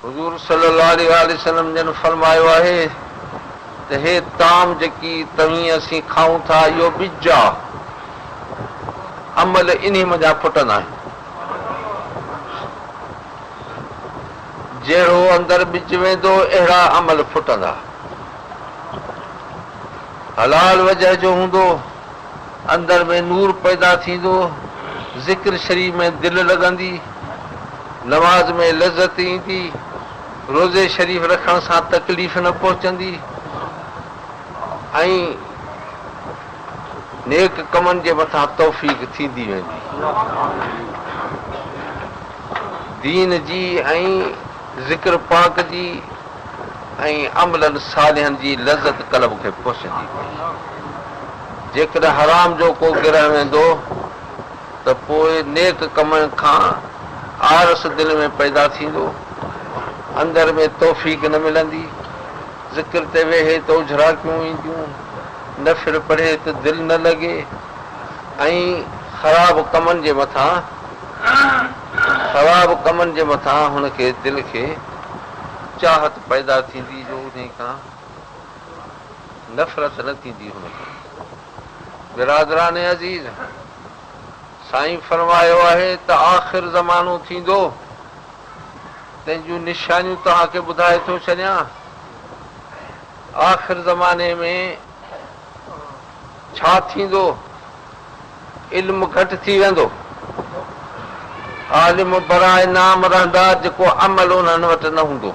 حضور صلي الله عليه واٰله وسلم جن فرمايو آهي ته هي طعام جيڪي توهين اسين کائون ٿا اهو ٻج آ، عمل انهي منجهان ڦٽندا آهن. جهڙو اندر ٻج ويندو اهڙا عمل ڦٽندا. حلال وجهه جو هوندو، اندر ۾ نور پيدا ٿيندو، ذڪر شريف ۾ دل لڳندي، نماز ۾ لذت ايندي، روزي شريف رکڻ سان تڪليف نه پهچندي ۽ نيڪ ڪمن جي مٿان توفيق ٿيندي ويندي. دين جي ۽ ذڪر پاڪ جي ۽ عملن صالحن جي لذت قلب کي پهچندي وئي. جيڪڏهن حرام جو ڪو گرهه ويندو ته پوء نيڪ ڪمن کان آرس دل ۾ پيدا ٿيندو، اندر ۾ توفيق نه ملندي، ذڪر تي ويهي ته اجهراڪيون اينديون، نفل پڙهي ته دل نه لڳي ۽ خراب ڪمن جي مٿان خراب ڪمن جي مٿان هن کي دل کي چاهت پيدا ٿيندي جو انهي کان نفرت نه ٿيندي هن کي. برادران عزيز! سائين فرمايو آهي ته آخر زمانو ٿيندو تنهن جون نشانيون توهان کي ٻڌائي ٿو ڇڏيان. آخر زماني ۾ ڇا ٿيندو؟ علم گهٽ ٿي ويندو. عالم براء نام رهندا جيڪو عمل انهن وٽ نه هوندو.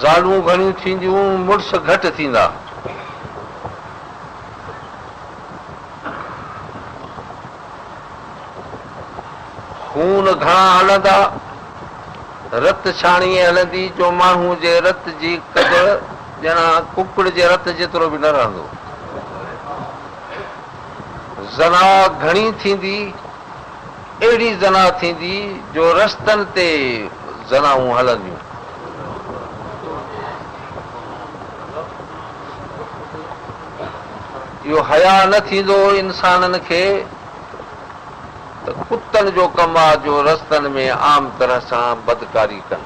زالون گهڻيون ٿينديون، مڙس گهٽ ٿيندا. خون گهڻا هلندا، رت ڇاڻي هلندي جو ماڻهو جي رت جي قدر ڄڻا ڪڪڙ جي رت جيترو به نه رهندو. زنا گهڻي ٿيندي، اهڙي زنا ٿيندي جو رستن تي زنائون هلنديون. اهو حياء نه ٿيندو انسانن کي ته ڪتن جو ڪم آ جو رستن ۾ عام طرح سان بدڪاري ڪن.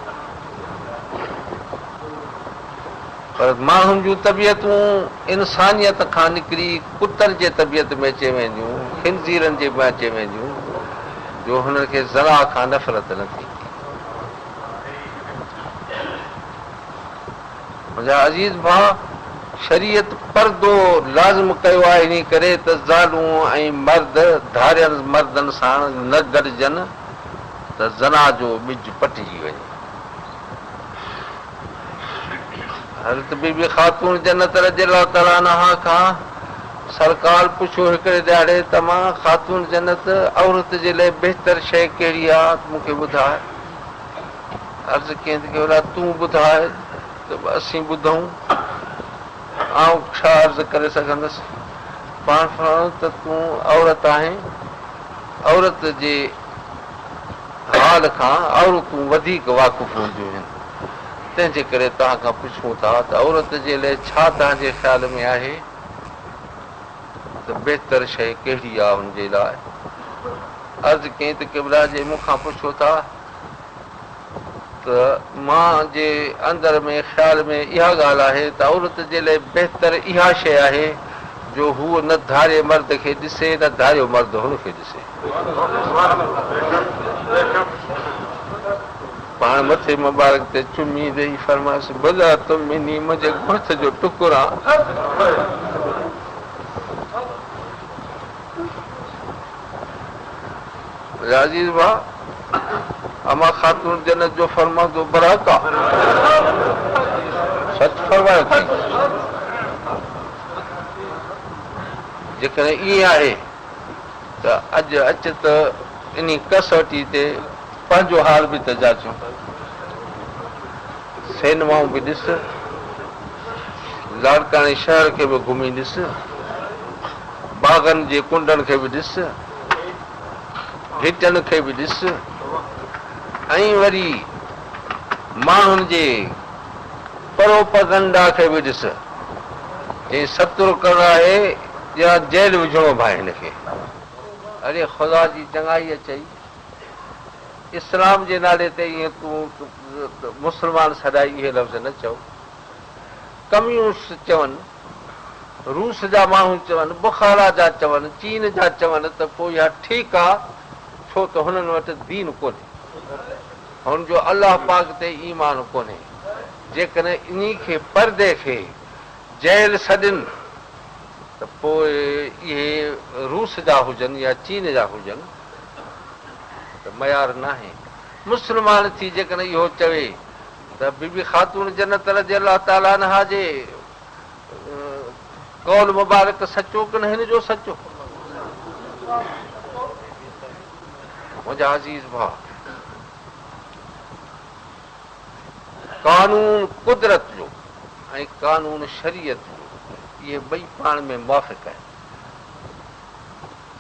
پر ماڻهن جون طبيعتون انسانيت کان نڪري ڪتن جي طبيعت ۾ اچي وينديون، خنزيرن جي ۾ اچي وينديون، جو هنن کي زنا کان نفرت نه ٿيندي. منهنجا عزيز ڀاء، شريعت پردو لازم ڪيو آهي انهي ڪري ته زالون ۽ مرد ڌارين مردن ساڻ نه گڏجن ته زنا جو ٻج پٽجي وڃي. حضرت بي بي خاتون جنت رضي الله تعالٰي عنها کان سرڪار پڇيو هڪڙي ڏهاڙي ته مان خاتون جنت عورت جي لئه بهتر شيء ڪهڙي آ مون کي ٻڌاء. عرض ڪيائين ته قبلا تون ٻڌاء ته به اسين ٻڌون. آئون ڇا عرض ڪري سگهندس. پاڻ فرمايو ته تون عورت آهين، عورت جي حال کان عورتون وڌيڪ واقف هونديون آهن، تنهن جي ڪري توهان کان پڇون ٿا ته عورت جي لئه ڇا توهان جي خيال ۾ آهي ته بهتر شيء ڪهڙي آهي هن جي لاء؟ عرض ڪيائين ته قبلا جي مون کان پڇو ٿا ته مان جي اندر ۾ خيال ۾ اها ڳالهه آهي ته عورت جي لئه بهتر اها شيء آهي جو هوء نه ڌارئي مرد کي ڏسي نه ڌاريو مرد هن کي ڏسي. پاڻ مٿي مبارڪ تي چمي ڏيئي فرمايس، بضعة مني منهنجي گوشت جو ٽڪر آن. منهنجا عزيز ڀاء، اما خاتون جنت جو فرمودو برحق آ. سچ فرمايو اٿئي. جيڪڏهن ائين آهي ته اڄ اچ ته انهي ڪسوٽي تي پنهنجو حال به ته جاچيون. سينمائون به ڏس، لاڙڪاڻي شهر کي به گهمي ڏس، باغن جي ڪنڊن کي به ڏس، گهٽين کي به ڏس ۽ وري ماڻهن جي پروپئگنڊا کي به ڏس. جي ستر ڪرڻ آهي يا جيل وجهڻو ڀانء هن کي. اڙي خدا جي چڱائي اچئي. اسلام جي نالي تي ائين تون مسلمان سڏائي اهي لفظ نه چئو. ڪميونسٽ چون، روس جا ماڻهو چون، بخارا جا چون، چين جا چون ته پوء اها ٺيڪ آ ڇو ته هنن وٽ دين ڪونهي. هن جو الله پاڪ تي ايمان ڪونهي. جيڪڏهن انهي کي پردي کي جيل سڏين ته پوء اهي روس جا هجن يا چين جا هجن ته معيار ناهي. مسلمان ٿي جيڪڏهن اهو چوي ته بي بي خاتون جنت رضي الله تعالٰي عنها جي قول مبارڪ سچو ڪن هن جو سچو؟ منهنجا عزيز ڀاء! قانون قدرت جو ۽ قانون شريعت جو اهي ٻئي پاڻ ۾ موافق آهن.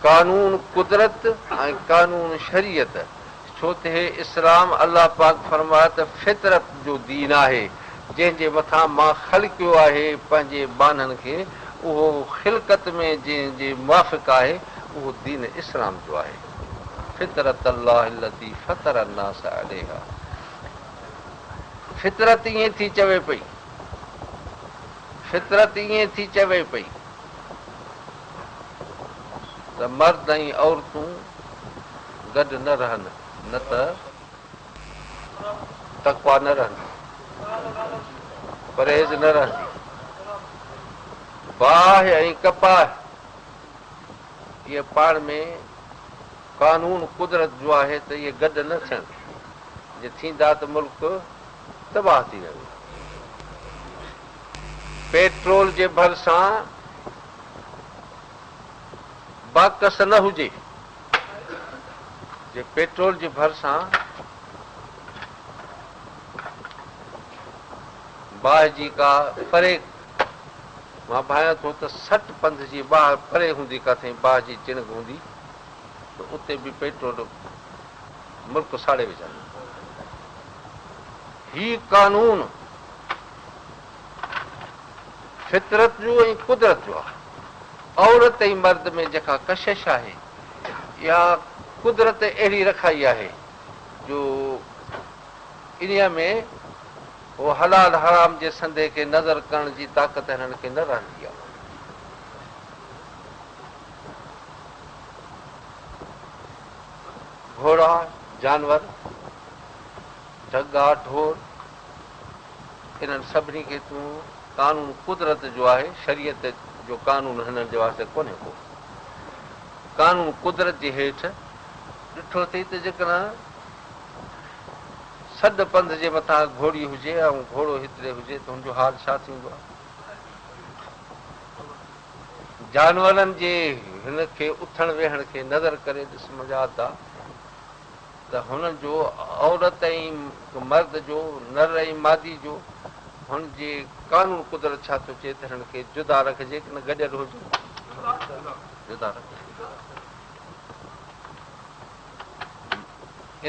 قانون قدرت ۽ قانون شريعت ڇو ته هي اسلام الله پاڪ فرمايو ته فطرت جو دين آهي جنهن جي مٿان مان خلقيو آهي پنهنجي ٻانهن کي اهو خلقت ۾ جنهن جي موافق آهي اهو دين اسلام جو آهي فطرت الله التي فطر الناس عليها فطرت ائين ٿي چوي پئي فطرت ائين ٿي چوي پئي ته مرد ۽ عورتون گڏ نه رهن نه ته تقويٰ نه رهندي، پرهيز نه رهندي. باهه ۽ ڪپاهه اهي پاڻ ۾ قانون قدرت جو آهي ته اهي گڏ نه ٿين، جي ٿيندا ته ملڪ تباهه ٿي ويندو. پيٽرول جي ڀرسان باڪس نه هجي، جي پيٽرول جي ڀرسان باهه جي ڪا پري مان ڀانيان ٿو ته سٽ پنڌ جي باهه پري هوندي ڪاٿئين باهه جي چڻگ هوندي ته اتي به پيٽرول ملڪ ساڙي وجهندو. هي قانون فطرت جو ۽ قدرت جو آهي. عورت ۽ مرد ۾ جيڪا ڪشش آهي، اها قدرت اهڙي رکائي آهي جو انهيء ۾ هو حلال حرام جي سنڌي کي نظر ڪرڻ جي طاقت هنن کي نه رهندي آهي. گهوڙا، جانور، ڍڳا، ڍور، انهن سڀني کي تون قانون قدرت جو آهي، شريعت جو قانون هنن جي واسطي ڪونهي ڪو. قانون قدرت جي هيٺ ڏٺو اٿئي ته جيڪڏهن سڏ پنڌ جي مٿان گهوڙي هجي ۽ گهوڙو هتڙي هجي ته هن جو حال ڇا ٿيندو آهي؟ جانورن جي هن کي اٿڻ ويهڻ کي نظر ڪري ڏس مجاهدا ته هن جو عورت ۽ مرد جو، نر ۽ مادي جو، هن جي قانون قدرت ڇا ٿو چئي ته هنن کي جدا رکجي ڪي نه گڏيل هجن؟ جدا رکجي.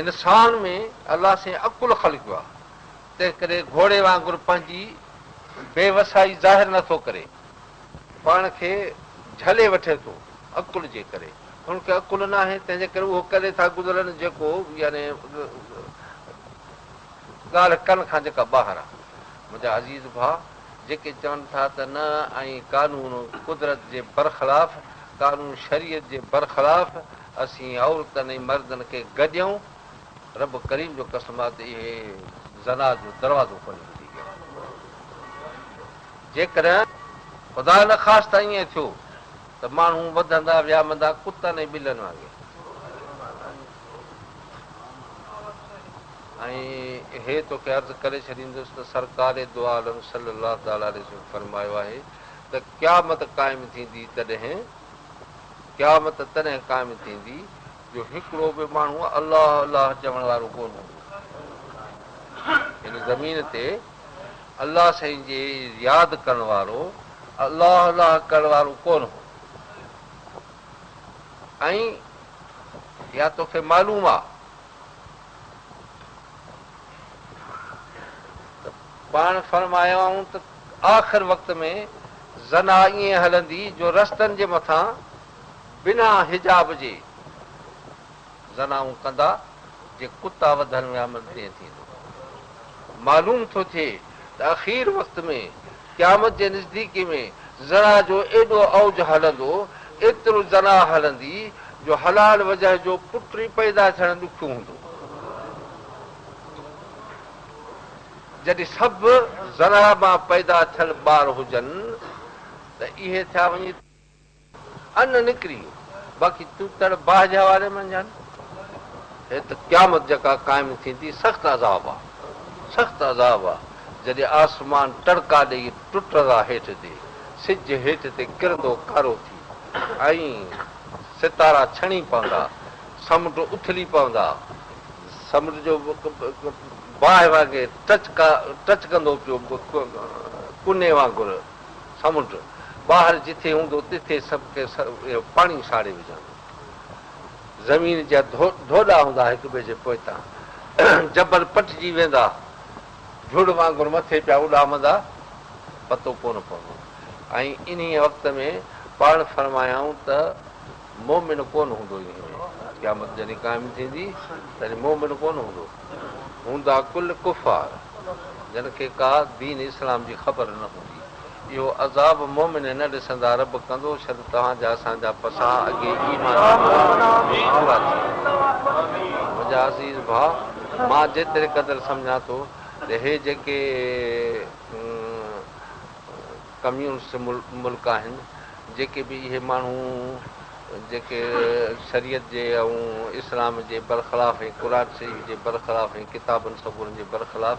انسان ۾ الله سائين عقل خلقيو آهي، تنهنڪري گهوڙي وانگر پنهنجي بي وسائي ظاهر نه ٿو ڪري. پاڻ کي جهلي وٺي ٿو عقل جي ڪري. هن کي عقل ناهي، تنهن جي ڪري اهو ڪري ٿا گذرن جيڪو يعني ڳالهه ڪن کان جيڪا ٻاهر آهي. منهنجا عزيز ڀاء جيڪي چون ٿا ته نه ۽ قانون قدرت جي برخلاف، قانون شريعت جي برخلاف اسين عورتن ۽ مردن کي گڏيون، رب ڪريم جو قسم آ ته اهي زنا جو دروازو کولي ٻڌي ويا. جيڪڏهن خدا نخواسته ائين ٿيو ته ماڻهو وڌندا ويامندا ڪتن ۽ ٻلن وانگي. ۽ هي توکي عرض ڪري ڇڏيندس ته سرڪار دو عالم صلّي الله تعالٰي عليه وسلّم فرمايو آهي ته قيامت قائم ٿيندي تڏهن قيامت تڏهن قائم ٿيندي جو هڪڙو به ماڻهو الله الله چوڻ وارو ڪونه هوندو. يعني زمين تي الله سائين جي ياد ڪرڻ وارو الله الله ڪرڻ وارو ڪونه هو ۽ يا توکي معلوم آ ته پاڻ فرمايائون ته آخر وقت ۾ زنا ائين هلندي جو رستن جي مٿان بنا حجاب جي زنائون ڪندا. جيئن ڪتا وڌن ويامن تيئن ٿيندو. معلوم ٿو ٿئي ته اخير وقت ۾ قيامت جي نزديڪي ۾ زنا جو ايڏو اوج هلندو، ايترو زنا هلندي جو حلال وجه جو پٽ ئي پيدا ٿيڻ ڏکيو هوندو. جڏهن سڀ زنا مان پيدا ٿيل ٻار هجن ته اهي ٿيا وڃي ان نڪري ويو، باقي توتڙ باهه جي حوالي منجهن. هي ته قيامت جيڪا قائم ٿيندي سخت عذاب آ، سخت عذاب آ، جڏهن آسمان ٽڙڪا ڏيئي ٽٽندا هيٺ تي، سج هيٺ تي ڪرندو ڪارو ٿي ۽ ستارا ڇڻي پوندا، سمنڊ اٿلي پوندا، سمنڊ جو باهه وانگي ٽچڪندو پيو ڪني وانگر. سمنڊ ٻاهر جٿي هوندو تٿي سڀ کي اهو پاڻي ساڙي وجهندو. زمين جا ڌوڏا هوندا هڪ ٻئي جي پوئتان. جبل پٽجي ويندا. جھڙ وانگر مٿي پيا اڏامندا. پتو ڪونه پوندو. ۽ انهيء وقت ۾ پاڻ فرمايائون ته مؤمن ڪونه هوندو انهيء ۾. قيامت جڏهن قائم ٿيندي تڏهن مؤمن ڪونه هوندو. هوندا ڪل ڪفار، جن کي ڪا دين اسلام جي خبر نه هوندي. اهو عذاب مؤمن نه ڏسندا، رب ڪندو شل توهان جا اسان جا پساهه اڳي ايمان ۾ پورا ٿي وڃن. منهنجا عزيز ڀاء! مان جيتري قدر سمجهان ٿو ته هي جيڪي ڪميونسٽ ملڪ آهن، جيڪي به اهي ماڻهو جيڪي شريعت جي ۽ اسلام جي برخلاف ۽ قرآن شريف جي برخلاف ۽ ڪتابن سڳورن جي برخلاف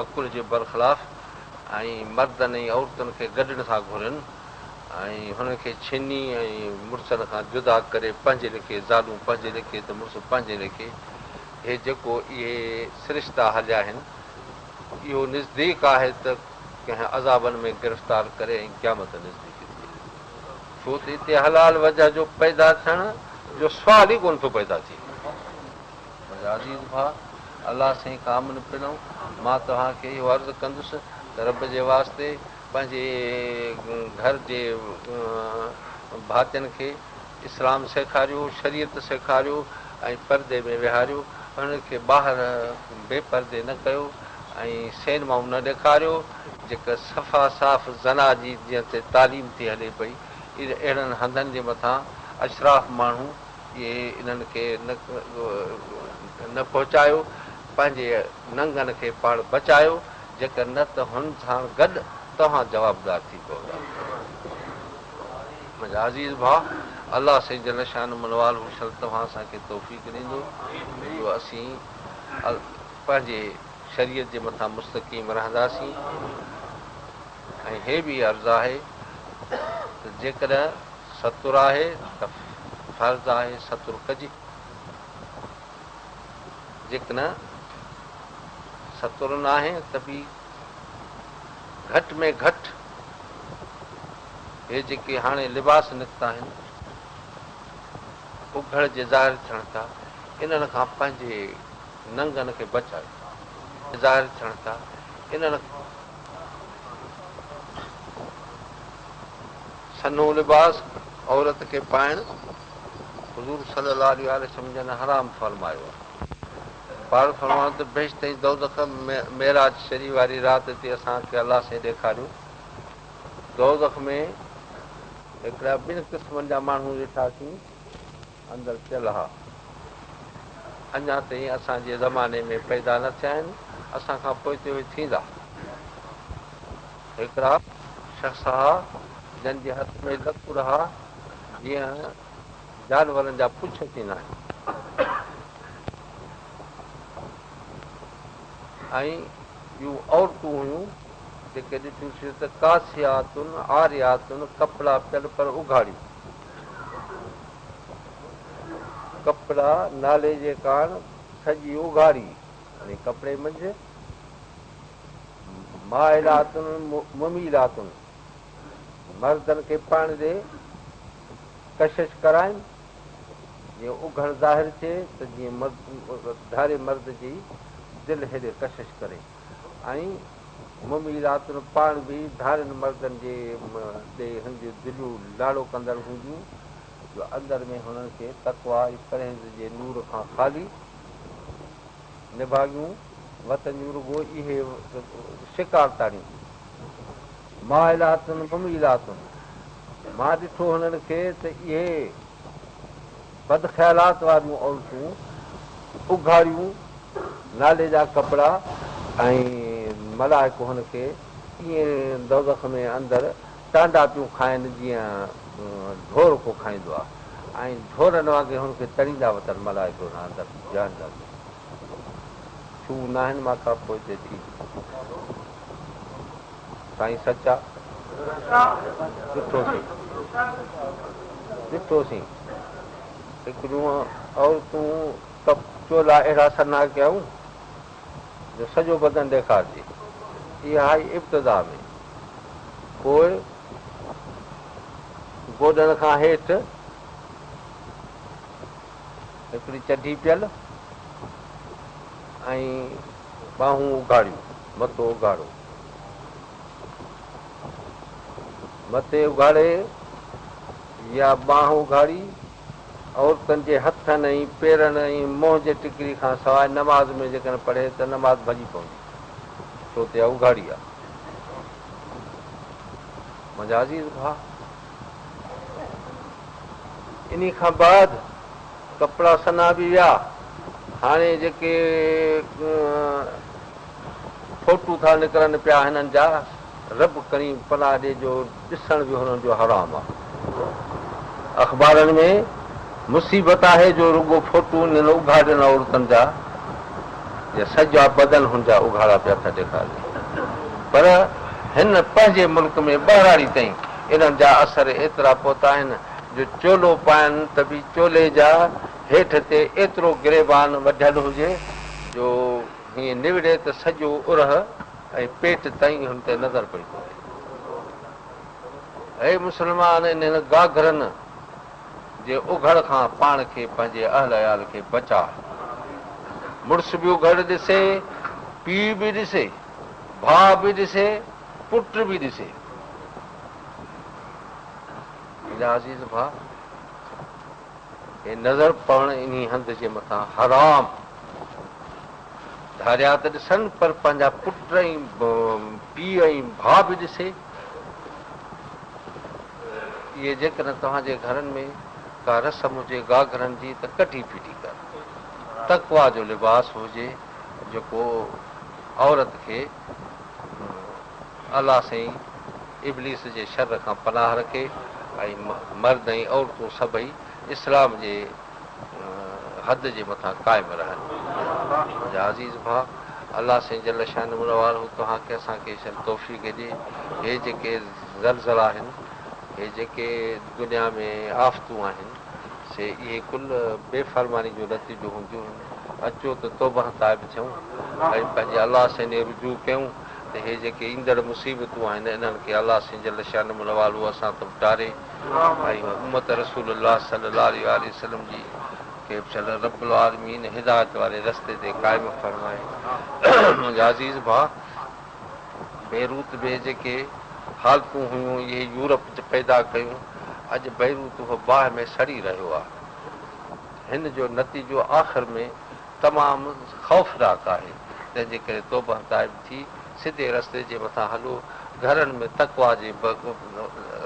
عقل جي برخلاف ۽ مردن ۽ عورتن کي گڏڻ ٿا گهرن ۽ هنن کي ڇني ۽ مڙسن کان جدا ڪري پنهنجي ليکي زالون پنهنجي ليکي ته مڙس پنهنجي ليکي هي جيڪو اهي سرشتا هليا آهن اهو نزديڪ آهي ته ڪنهن عذابن ۾ گرفتار ڪري ۽ قيامت نزديڪ ٿئي. ڇو ته اتي حلال وجهه جو پيدا ٿيڻ جو سوال ئي ڪونه ٿو پيدا ٿئي. منهنجا عزيز ڀاء! الله سائين کان امن پنو. مان توهان کي اهو عرض ڪندس ته رب جي واسطي پنهنجي گهر جي ڀاتين کي اسلام سيکاريو، شريعت سيکاريو ۽ پردي ۾ ويهاريو، انهن کي ٻاهر بي پردي نه ڪيو ۽ سينمائون نه ڏيکاريو، جيڪا صفا صاف زنا جي جنهن تي تعليم ٿي هلي پئي، اهڙن هنڌن جي مٿان اشراف ماڻهو اهي انهن کي نه پهچايو، پنهنجي ننگن کي پاڻ بچايو، جيڪر نه ته هن ساڻ گڏ توهان جوابدار ٿي پوندا. منهنجا عزيز ڀاء! الله سائين جل شانه منواله شل توهان اسان کي توفيق ڏيندو جو اسين پنهنجي شريعت جي مٿان مستقيم رهنداسين ۽ هي به عرض آهي ته جيڪڏهن ستر آهي ته فرض آهي ستر ڪجي جيڪڏهن ستر ناهي ته به گهٽ ۾ گهٽ هي جيڪي هاڻي لباس نڪتا آهن، اگهڙ جي ظاهر ٿيڻ ٿا، انهن کان پنهنجي ننگن کي بچايو. ظاهر ٿيڻ ٿا، انهن. سنهو لباس عورت کي پائڻ حضور صلي الله عليه واٰله وسلم جن حرام فرمايو آهي. پاڻ فرمايو ته بهشت ۽ دوزخ معراج شريف واري رات تي اسان کي الله سائين ڏيکاريو. دوزخ ۾ هڪڙا ٻن قسمن جا ماڻهو ڏٺاسين اندر پيل ها. اڃا تائين اسان جي زماني ۾ پيدا نه ٿيا آهن، اسان کان پوئتي اهي ٿيندا. هڪڙا شخص ها جن جي هٿ ۾ لڪڙ ها جيئن جانورن جا پڇ ٿيندا آهن ۽ ٻيون عورتون هيون جيڪي ڏٺيونسين ته ڪاسياتن عارياتن ڪپڙا پيل پر اگهاڙيون. ڪپڙا نالي جي ڪاڻ سڄي اگهاڙي يعني ڪپڙي منجهه مائلاتن مميلاتن مردن کي پاڻ ڏي ڪشش ڪرائين جيئن اگهڙ ظاهر ٿئي ته جيئن ڌاري مرد جي دل هيڏي ڪشش ڪري ۽ مميلاتن پاڻ به ڌارين مردن جي ڏي هن جون دليون لاڙو ڪندڙ هونديون جو اندر ۾ هنن کي تقويٰ ۽ پرهيز جي نور کان خالي نڀاڳيون وطن جون رڳو اهي شڪار تاڙيون. مائلات مميلات، مان ڏٺو هنن کي ته اهي بدخيالات واريون عورتون اگهاڙيون نالي جا ڪپڙا ۽ ملائڪ هن کي ائين دوزخ ۾ اندر ٽانڊا پيون کائن جيئن ڍور ڪو کائيندو آهي ۽ ڍورن وانگي هن کي تڙيندا وتن ملائڪ هن اندر جهنم ۾. ڇو ناهن مان کان پوئتي ٿي. سائين سچا ڏٺوسين ڏٺوسين هڪڙيون عورتون چولا اهڙا سنها ڪيائون جو سڄو بدن ڏيکارجي. اها آئي ابتدا ۾. پوء گوڏن کان هيٺ هڪڙي چڍي پيل ۽ ٻانهون اگهاڙيون، مٿو اگهاڙو. مٿي اگهاڙي يا ٻانهن اگهاڙي عورتن جي هٿن ۽ پيرن ۽ منهن جي ٽڪري کان سواء نماز ۾ جيڪڏهن پڙهي ته نماز ڀڄي پوندي، ڇو ته اها اگهاڙي آهي. منهنجا عزيز ڀاء! انهي کان بعد ڪپڙا سنها به ويا. هاڻي جيڪي فوٽو ٿا نڪرن پيا هنن جا، رب ڪريم پناهه ڏي جو ڏسڻ به هنن جو حرام آ. اخبارن ۾ مصيبت آهي جو رڳو فوٽو انهن اگهاڙين عورتن جا يا سڄا بدن هن جا اگهاڙا پيا ٿا ڏيکارجن پر هن پنهنجي ملڪ ۾ ٻهراڙي تائين انهن جا اثر ايترا پهتا آهن جو چولو پائن ته به چولي جا هيٺ تي ايترو گريبان وڍيل هجي جو هيئن نوڙي ته سڄو ارهه ۽ پيٽ تائين هن تي نظر پئي پوي. اي مسلمان! انهن گاگهرن جي اگهڙ کان پاڻ کي پنهنجي اهل عيال کي بچاء. مڙس به اگهڙ ڏسي، پيء به ڏسي، ڀاء به ڏسي، پٽ به ڏسي. منهنجا عزيز ڀاء! هي نظر پوڻ انهي هنڌ جي مٿان حرام. ڌاريا ته ڏسن پر پنهنجا پٽ ۽ پيء ۽ ڀاء به ڏسي. اهي جيڪڏهن توهان جي گهرن ۾ ڪا رسم هجي گاگهرن جي ته ڪڍي ڦٽي ڪر. تقويٰ جو لباس هجي جيڪو عورت کي الله سائين ابليس جي شر کان پناهه رکي ۽ مرد ۽ عورتون سڀئي اسلام جي حد جي مٿان قائم رهن. منهنجا عزيز ڀاء! الله سائين جل شانه منواره توهان کي اسان کي شل توفيق ڏي. هي جيڪي زلزلا آهن، هي جيڪي دنيا ۾ آفتون آهن، سي اهي ڪل بي فرماني جو نتيجو هونديون آهن. اچو ته توبه تائب ٿيون ۽ پنهنجي الله سائين ڏي رجوع ڪيون ته هي جيڪي ايندڙ مصيبتون آهن انهن کي الله سائين جل شانه منواله اسان تان ٽاري ۽ امت رسول الله صلي الله عليه واٰله وسلم جي کي به شل رب العالمين هدايت واري رستي تي قائم فرمائي. منهنجا عزيز ڀاء! بيروت ۾ جيڪي حالتون هيون اهي يورپ پيدا ڪيون، اڄ بيروت اهو باهه ۾ سڙي رهيو آهي. هن جو نتيجو آخر ۾ تمام خوفناڪ آهي، تنهن جي ڪري توبه تائب ٿي سڌي رستي جي مٿان هلو، گهرن ۾ تقويٰ جي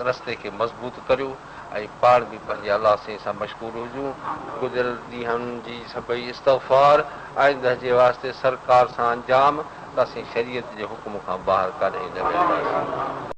رستي کي مضبوط ڪريو ۽ پاڻ به پنهنجي الله سائين سان مشغول هجون، گذريل ڏينهن جي سڀئي استغفار آئنده جي واسطي سرڪار سان انجام ته اسين شريعت جي حڪم کان ٻاهر ڪڏهن نه وينداسين.